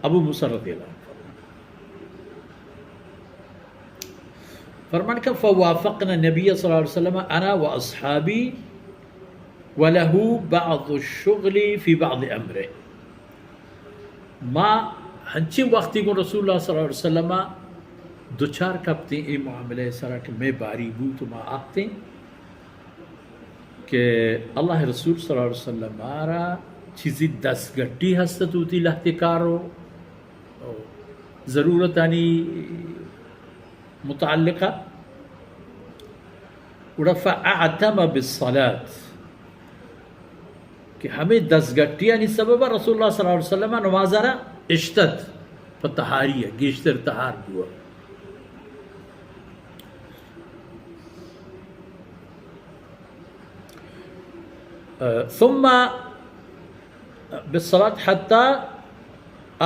ابو موسیٰ رضی اللہ عنہ فرمان کہ فوافقنا النبي صلى الله عليه وسلم أنا وأصحابي وله بعض الشغل في بعض أمره. ما ہنچیں وقتی گوں رسول اللہ صلی اللہ علیہ وسلم دچار کپتیں اے معاملہ سرا کہ مئے باری بوت و ما آتیں کہ اللہ رسول صلی اللہ علیہ وسلم را چیزی دستگٹی ہست ات وتی لہتے کار و ضرورتانی متعلقہ. گڑا فأعتم بالصلاة، کہ ہمے دستگٹیانی سبب رسول اللہ صلی اللہ علیہ وسلم نماز را اشتت، پہ تہاری گیشتر تہار بوا. ثم بالصلاة حتى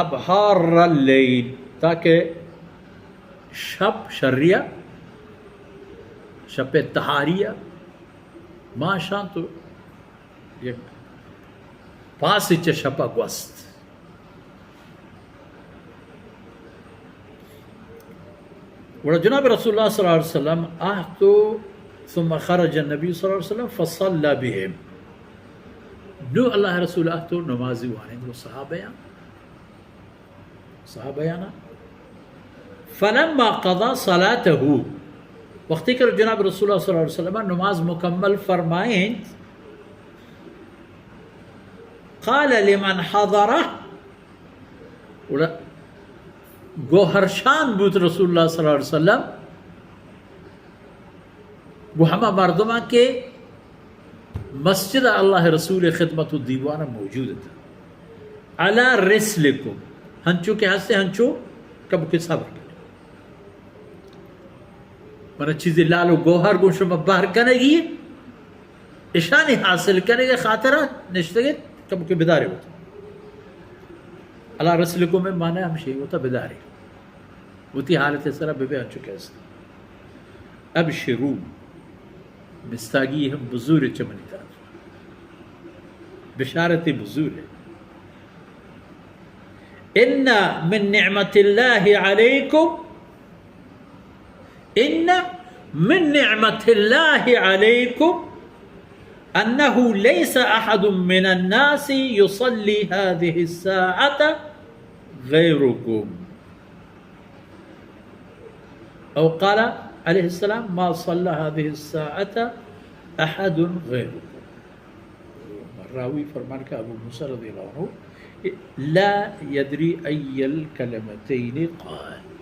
أبحر الليل، تاکہ شپ شریا، شپ تہاریا، ما شان تو یک پاس چہ شپا گوست. گڑا جناب رسول اللہ صلی اللہ علیہ وسلم آہتو، ثم خرج النبي صلى الله عليه وسلم فصلى بهم. نو اللہ رسول آہتو نمازی وانند و صحابیان، صحابیانا. فلما قضى صلاته، وقتی کہ جناب رسول اللہ صلی اللہ علیہ وسلم نماز مکمل فرمائنت، قال لمن حضره، گوہرشان بوت رسول اللہ صلی اللہ علیہ وسلم گوں ہما مردماں کہ مسجد اللہ رسول خدمت و دیوان موجود ات، على رسلكم، ہنچو کہ ہستے ہنچو کبکے صبر کنے. من چیزی لال و گوہر گوں شما بہر کنگی، اشانی حاصل کنگی خاطر نشتگے، کبکے بدارے ہوتا. على رسلكم معنی ہمشی ہوتا بدارے. وتی حالت سرا ببے انچو کہ است. ابشروا، مستاگی ہم بزور چہ منی طرف، بشارت بزور. ان من نعمة الله عليكم، ان من نعمة الله عليكم أنه ليس أحد من الناس يصلي هذه الساعة غيركم. أو قال عليه السلام: ما صلى هذه الساعة أحد غيركم. راوی فرمان کہ ابو موسیٰ رضی اللہ عنہ لا يدري أي الكلمتين قال.